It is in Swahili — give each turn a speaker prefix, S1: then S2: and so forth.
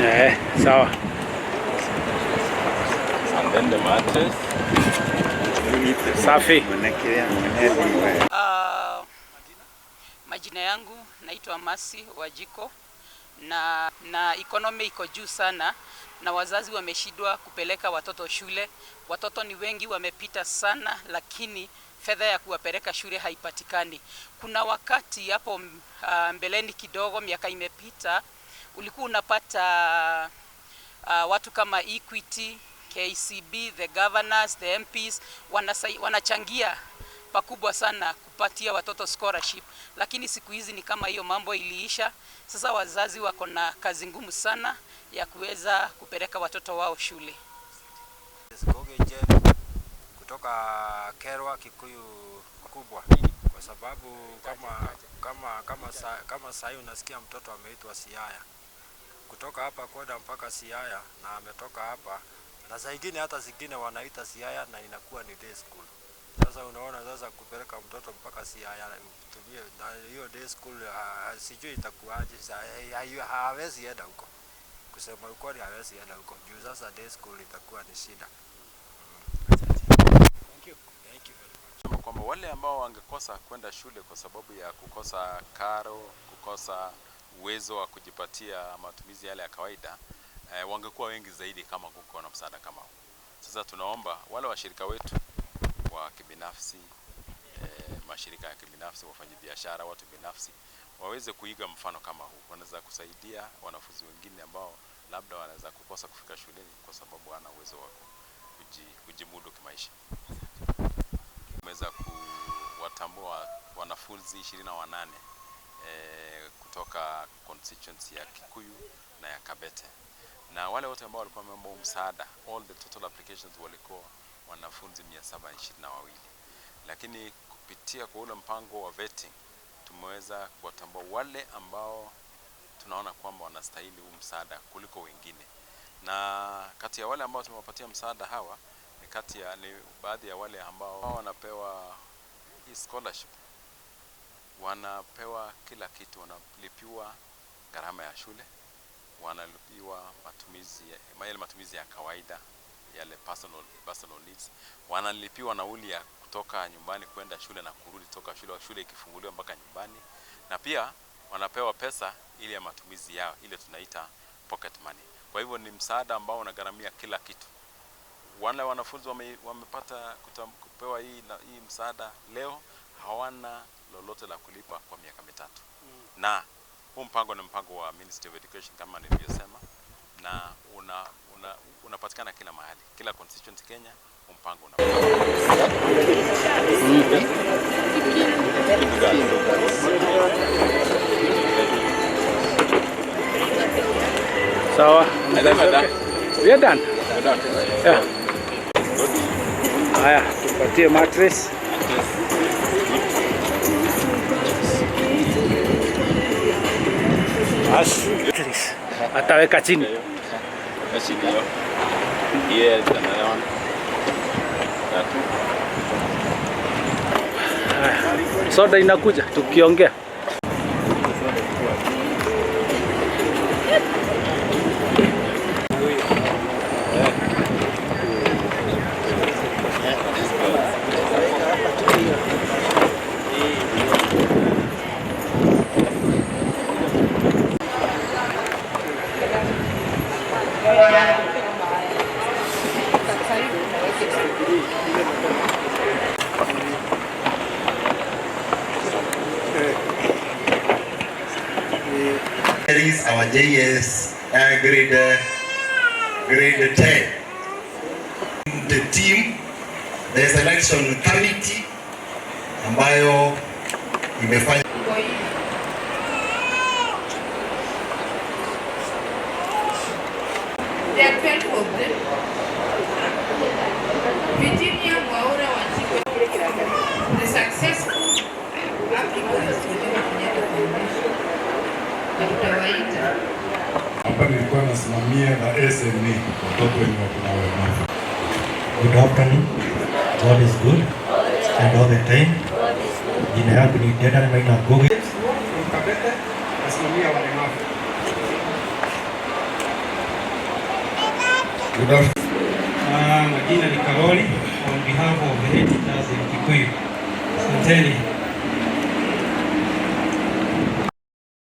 S1: Eh, sawa.
S2: And then the mattress.
S1: Safi.
S3: Majina yangu naitwa Masi Wajiko na economy iko juu sana na wazazi wameshindwa kupeleka watoto shule. Watoto ni wengi wamepita sana, lakini fedha ya kuwapeleka shule haipatikani. Kuna wakati hapo mbeleni kidogo, miaka imepita, ulikuwa unapata watu kama Equity, KCB, the governors, the MPs wanachangia pakubwa sana kupatia watoto scholarship, lakini siku hizi ni kama hiyo mambo iliisha. Sasa wazazi wako na kazi ngumu sana ya kuweza kupeleka watoto wao shule.
S4: Kutoka Kerwa Kikuyu kubwa, kwa sababu kama sahi unasikia mtoto ameitwa Siaya kutoka hapa kwenda mpaka Siaya na ametoka hapa, na saa ingine hata zingine wanaita Siaya na inakuwa ni day school. Sasa unaona, sasa kupeleka mtoto mpaka Siaya tumie na hiyo day school, sijui itakuwaje. Hawezi enda huko, kusema ukweli, hawezi enda huko juu sasa day school itakuwa ni shida.
S1: Thank you.
S4: Thank you very much.
S2: Kwamba wale ambao wangekosa kwenda shule kwa sababu ya kukosa karo, kukosa uwezo wa kujipatia matumizi yale ya kawaida, wangekuwa wengi zaidi kama kuko na msaada kama huu. Sasa tunaomba wale washirika wetu wa kibinafsi, mashirika ya kibinafsi, wafanyabiashara, watu binafsi waweze kuiga mfano kama huu. Wanaweza kusaidia wanafunzi wengine ambao labda wanaweza kukosa kufika shuleni kwa sababu hawana uwezo wa kujimudu kimaisha. Tumeweza kuwatambua wanafunzi 28 kutoka constituency ya Kikuyu na ya Kabete, na wale wote ambao walikuwa wameomba msaada, all the total applications walikuwa wanafunzi 722, lakini kupitia kwa ule mpango wa vetting tumeweza kuwatambua wale ambao tunaona kwamba wanastahili huu msaada kuliko wengine, na kati ya wale ambao tumewapatia msaada hawa ni kati ya ni baadhi ya wale ambao wanapewa hii scholarship, wanapewa kila kitu, wanalipiwa gharama ya shule, wanalipiwa matumizi yale matumizi ya kawaida yale personal needs, wanalipiwa nauli ya kutoka nyumbani kwenda shule na kurudi toka shule, shule ikifunguliwa mpaka nyumbani, na pia wanapewa pesa ile ya matumizi yao, ile tunaita pocket money. Kwa hivyo ni msaada ambao unagharamia kila kitu. Wale wanafunzi wamepata kupewa hii msaada leo hawana lolote la kulipa kwa miaka mitatu. Na huu mpango ni mpango wa Ministry of Education kama nilivyosema, na unapatikana kila mahali, kila constituency Kenya, huu mpango unapatikana.
S1: Sawa. We are done. Yeah. Haya, tupatie mattress. Mattress. Ataweka chini. Haya, soda inakuja tukiongea.
S5: Is our JS grade 10. The team, the selection committee ambayo imefanya.
S6: There are 12 of them. Virginia Mwaura Wanjiku, the successful applicants for Jomo Kenyatta Foundation. Na tutawaita.
S7: Hapa nilikuwa nasimamia na SME, watoto wenye wako na ulemavu.
S8: Good afternoon. God is good and all the time. Jina yangu ni Dedan Maina Ngugi.
S9: Kabete, nasimamia walemavu.
S7: Good afternoon.
S8: Majina ni Karoli on behalf of the head teachers in Kikuyu. Asanteni.